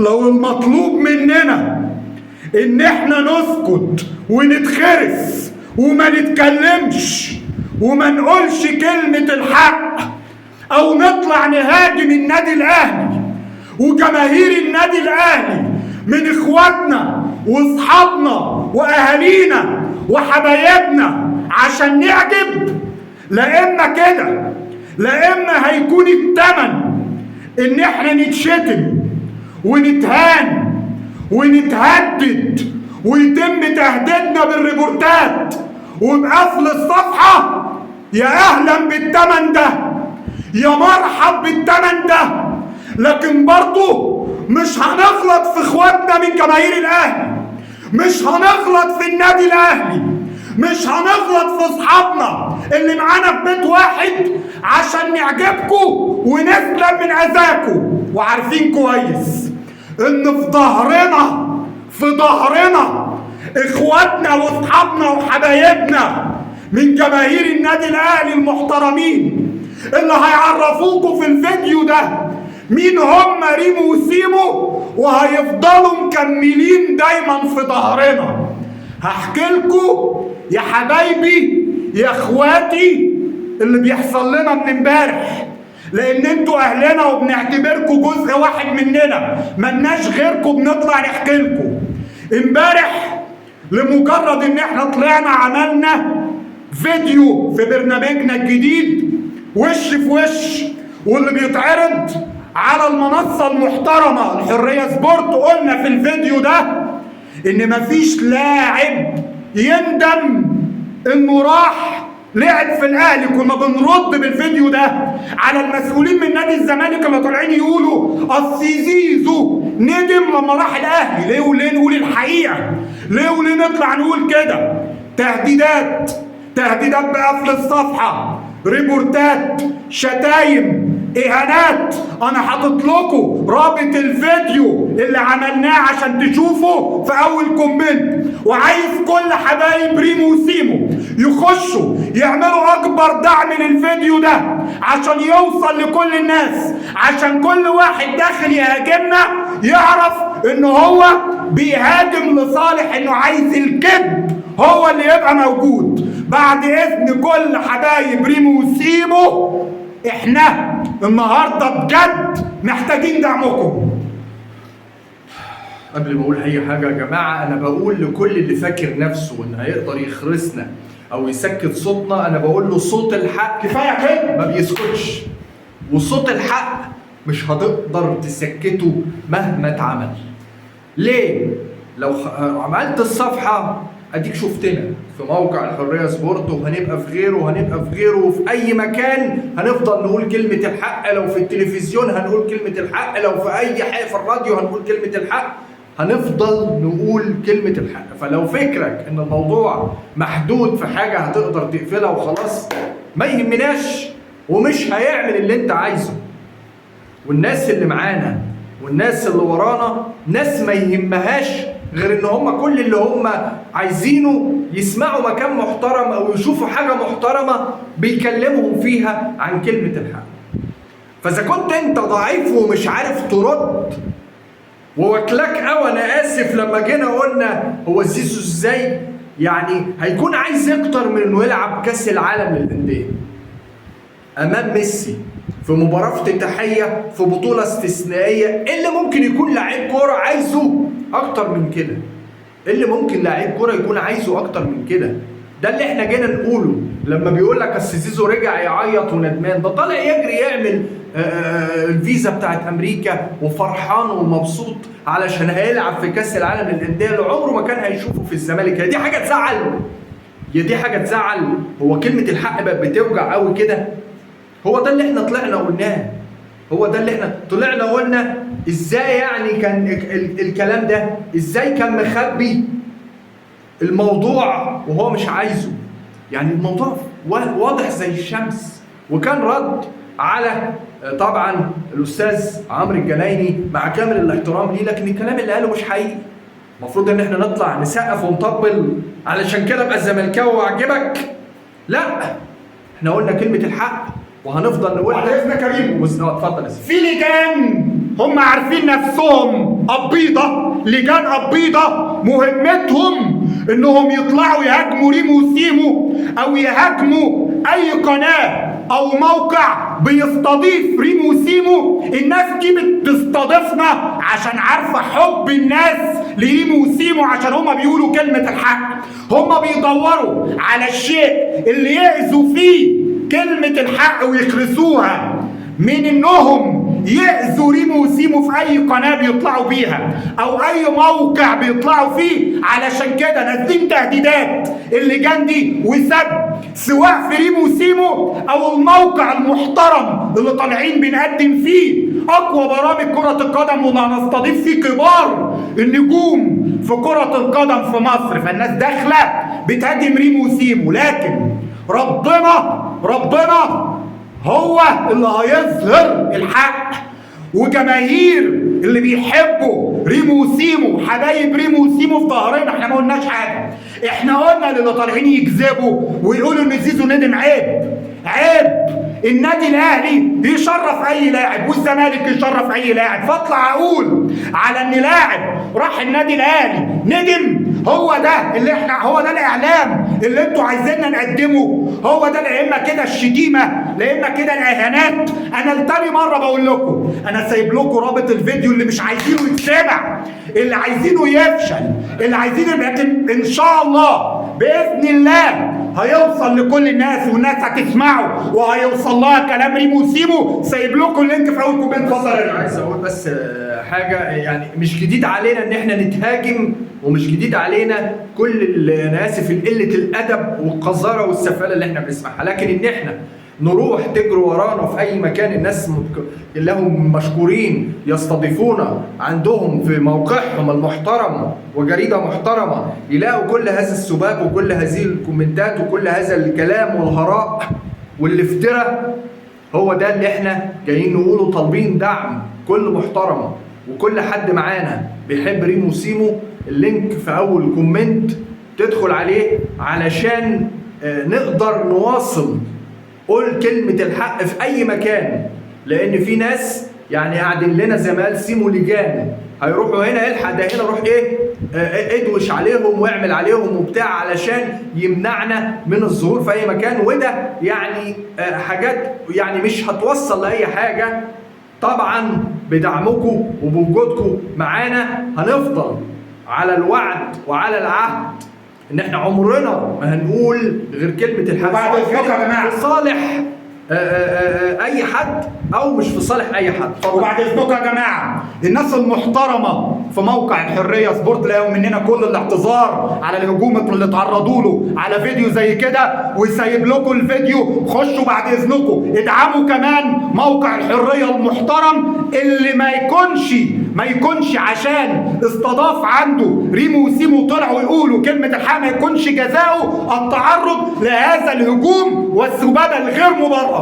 لو المطلوب مننا ان احنا نسكت ونتخرس وما نتكلمش وما نقولش كلمة الحق، او نطلع نهاجم النادي الاهلي وجماهير النادي الاهلي من اخواتنا واصحابنا واهالينا وحبايبنا عشان نعجب، لا اما كده لا اما هيكون التمن ان احنا نتشتم ونتهان ونتهدد ويتم تهديدنا بالريبورتات وبقفل الصفحة. يا اهلا بالتمن ده، يا مرحب بالتمن ده، لكن برضه مش هنغلط في اخواتنا من جماهير الاهلي، مش هنغلط في النادي الاهلي، مش هنغلط في اصحابنا اللي معانا في بيت واحد عشان نعجبكم ونسلم من اذاكم. وعارفين كويس ان في ظهرنا، في ظهرنا اخواتنا واصحابنا وحبايبنا من جماهير النادي الاهلي المحترمين اللي هيعرفوكوا في الفيديو ده مين هم ريمو وسيمو، وهيفضلوا مكملين دايما في ظهرنا. هحكي لكم يا حبايبي يا اخواتي اللي بيحصل لنا من امبارح، لان انتوا اهلنا وبنعتبركم جزء واحد مننا، ملناش غيركم، بنطلع نحكي لكم. امبارح لمجرد ان احنا طلعنا عملنا فيديو في برنامجنا الجديد وش في وش، واللي بيتعرض على المنصة المحترمة الحرية سبورت، قلنا في الفيديو ده ان مفيش لاعب يندم انه راح لعب في الاهلي. كنا بنرد بالفيديو ده على المسؤولين من نادي الزمالك اللي طالعين يقولوا اصل زيزو ندم لما راح الاهلي. ليه وليه نقول الحقيقة؟ ليه وليه نطلع نقول كده؟ تهديدات، تهديدات بقفل الصفحة، ريبورتات، شتايم، اهانات. انا حاطط لكم رابط الفيديو اللي عملناه عشان تشوفه في اول comment، وعايز كل حبايب ريمو وسيمو يخشوا يعملوا اكبر دعم للفيديو ده عشان يوصل لكل الناس، عشان كل واحد داخل يهاجمنا يعرف ان هو بيهاجم لصالح انه عايز الكذب هو اللي يبقى موجود. بعد اذن كل حبايب ريمو وسيمو، احنا النهارده بجد محتاجين دعمكم. قبل ما اقول اي حاجة يا جماعة، انا بقول لكل اللي فاكر نفسه ان هيقدر يخرسنا او يسكت صوتنا، انا بقول له صوت الحق كفاية كده، ما بيسكتش، وصوت الحق مش هتقدر تسكته مهما اتعمل. ليه؟ لو عملت الصفحة اديك شفتنا في موقع الحرية سبورت، وهنبقى في غيره وهنبقى في غيره وفي اي مكان هنفضل نقول كلمة الحق. لو في التلفزيون هنقول كلمة الحق، لو في اي حاجة في الراديو هنقول كلمة الحق، هنفضل نقول كلمة الحق. فلو فكرك ان الموضوع محدود في حاجة هتقدر تقفلها وخلاص، ما يهمناش ومش هيعمل اللي انت عايزه. والناس اللي معانا والناس اللي ورانا ناس ما يهمهاش غير ان هم كل اللي هم عايزينه يسمعوا مكان محترم او يشوفوا حاجة محترمة بيكلمهم فيها عن كلمة الحق. فاذا كنت انت ضعيف ومش عارف ترد ووكلك قوي، انا اسف لما جينا قلنا هو زيزو ازاي يعني هيكون عايز اكتر من انه يلعب كاس العالم للاندية امام ميسي في مباراة افتتاحية في بطولة استثنائية؟ اللي ممكن يكون لعيب كورة عايزه أكتر من كده؟ اللي ممكن لعيب كورة يكون عايزه أكتر من كده؟ ده اللي احنا جينا نقوله لما بيقول لك اصل زيزو رجع يعيط وندمان. ده طالع يجري يعمل الفيزا بتاعت أمريكا وفرحان ومبسوط علشان هيلعب في كأس العالم للأندية اللي عمره ما كان هيشوفه في الزمالك. هي دي حاجة تزعل؟ يا دي حاجة تزعل؟ هو كلمة الحق بقت بتوجع قوي كده؟ هو ده اللي احنا طلعنا قلناه، هو ده اللي احنا طلعنا قلنا. ازاي يعني كان الكلام ده؟ ازاي كان مخبي الموضوع وهو مش عايزه؟ يعني الموضوع واضح زي الشمس. وكان رد على طبعا الاستاذ عمرو الجنايني مع كامل الاحترام ليه، لكن الكلام اللي قاله مش حقيقي. المفروض ان احنا نطلع نسقف ونطبل علشان كده ابقى الزملكاوي واعجبك؟ لا، احنا قلنا كلمة الحق وهنفضل نقولها. بعد اذنك يا ريمو. اتفضل يا سيدي. في لجان هم عارفين نفسهم قبيضه، لجان قبيضه مهمتهم انهم يطلعوا يهاجموا ريمو وسيمو او يهاجموا اي قناة او موقع بيستضيف ريمو وسيمو. الناس دي بتستضيفنا عشان عارفه حب الناس لريمو وسيمو، عشان هما بيقولوا كلمة الحق. هما بيدوروا على الشيء اللي يأذوا فيه كلمة الحق ويخرسوها، من انهم يأذوا ريمو وسيمو في اي قناة بيطلعوا بيها او اي موقع بيطلعوا فيه. علشان كده نازلين تهديدات اللجان دي وسب، سواء في ريمو وسيمو او الموقع المحترم اللي طالعين بنقدم فيه اقوى برامج كرة القدم واللي هنستضيف فيه كبار النجوم في كرة القدم في مصر. فالناس داخلة بتهاجم ريمو وسيمو، لكن ربنا هو اللي هيظهر الحق. وجماهير اللي بيحبوا ريمو وسيمو، حبايب ريمو وسيمو في ظهرنا، احنا ما قلناش حاجة. احنا قلنا للي طالعين يكذبوا ويقولوا ان زيزو ندم، عيب عيب. النادي الاهلي يشرف اي لاعب والزمالك يشرف اي لاعب، فاطلع اقول على ان لاعب راح النادي الاهلي ندم، هو ده اللي احنا، هو ده الاعلام اللي انتوا عايزيننا نقدمه، هو ده. لا اما كده الشتيمة، لا اما كده الاهانات. انا لتاني مرة بقول لكم، انا سايب لكم رابط الفيديو اللي مش عايزينه يتسمع، اللي عايزينه يفشل، اللي عايزينه، لكن ان شاء الله باذن الله هيوصل لكل الناس والناس هتسمعه وهيوصل لها كلام ريمو وسيمو. سايب لكم ال link في اول comment. اتفضل يا ريمو. عايز اقول بس حاجة، يعني مش جديد علينا ان احنا نتهاجم، ومش جديد علينا كل انا اسف قلة الادب والقذاره والسفاله اللي احنا بنسمعها، لكن ان احنا نروح تجروا ورانا في اي مكان، الناس لهم مشكورين يستضيفونا عندهم في موقعهم المحترم وجريده محترمه، يلاقوا كل هذا السباب وكل هذه الكومنتات وكل هذا الكلام والهراء والافتراء. هو ده اللي احنا جايين نقوله، طالبين دعم كل محترم وكل حد معانا بيحب ريمو سيمو. ال link في اول comment تدخل عليه علشان نقدر نواصل قول كلمة الحق في أي مكان، لأن في ناس يعني قاعدين لنا زي ما قال سيمو لجان هيروحوا هنا، الحق ده هنا، روح ايه ادوش عليهم واعمل عليهم وبتاع علشان يمنعنا من الظهور في اي مكان. وده يعني حاجات يعني مش هتوصل لاي حاجة. طبعا بدعمكم وبوجودكم معانا هنفضل على الوعد وعلى العهد ان احنا عمرنا ما هنقول غير كلمة الحق، وبعد إذنكم يا جماعة. في صالح اي حد او مش في صالح اي حد. اتفضل. وبعد اذنكم يا جماعة، الناس المحترمة في موقع الحرية سبورت لهم مننا كل الاعتذار على الهجوم اللي اتعرضوا له على فيديو زي كده، وسايب لكم الفيديو. خشوا بعد اذنكم ادعموا كمان موقع الحرية المحترم اللي ما يكونش عشان استضاف عنده ريمو وسيمو طلعوا يقولوا كلمة الحق، ما يكونش جزاؤه التعرض لهذا الهجوم والسبابه الغير مبرر.